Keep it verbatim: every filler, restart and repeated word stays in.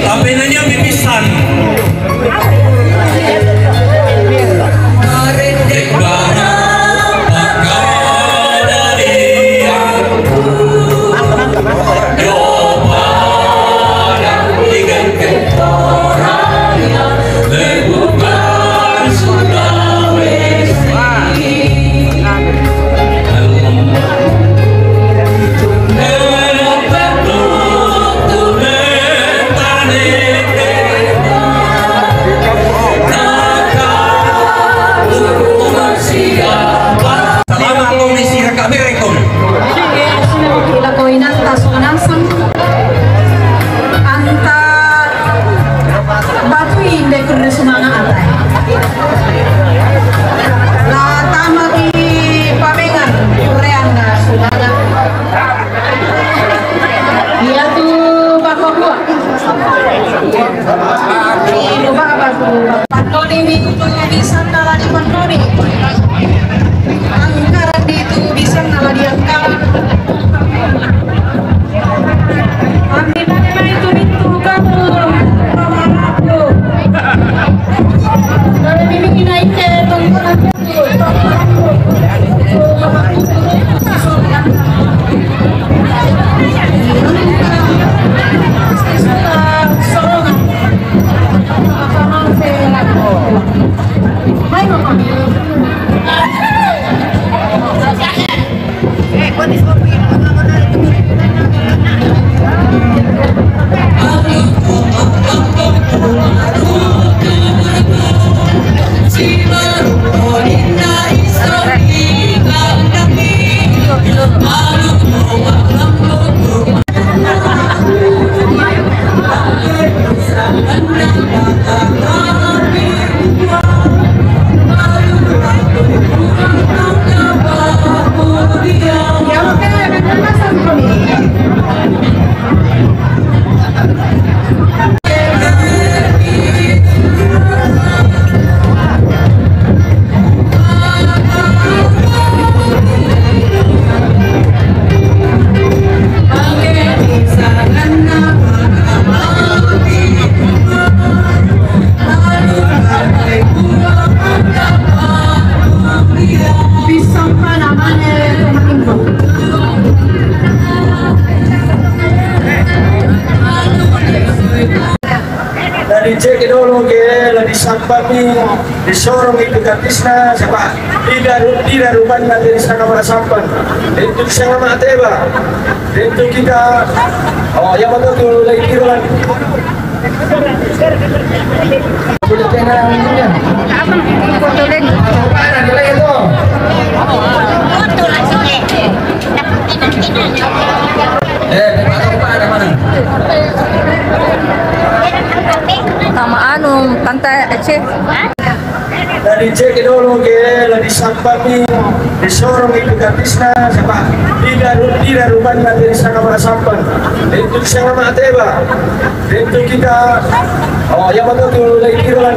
Tapi nanya bibisan. Salama' komisi raka' berekom. Ila ko inanta sumanasang anta batu inde kurre sumanga' atai. La tama ki pamengan kurreanna sumanga'. Iatu pakokua. Ilu baba tu pannoni mi tu bisanna la dipannoni. Angkaran di tu bisanna la diangkaran. Ambil mai tu itu kamu. Kalau ini naik ke tongkonan. Na dicek dolo ke la disampami, disorong itu katisna, saba' tidak ru-, tidak rubanna te disanga marasampang. Itu disanga mateba. Itu kita, oh, yang betul tu lagi kiruan. Eh, Tama anu, Tante Ece. Na dicek dolo ke la disampami, disorong itu katisna, saba' tidak ru-, tidak rubanna te disanga marasampang. Itu disanga mateba. Itu kita, oh, yang betul tu lagi kiruan.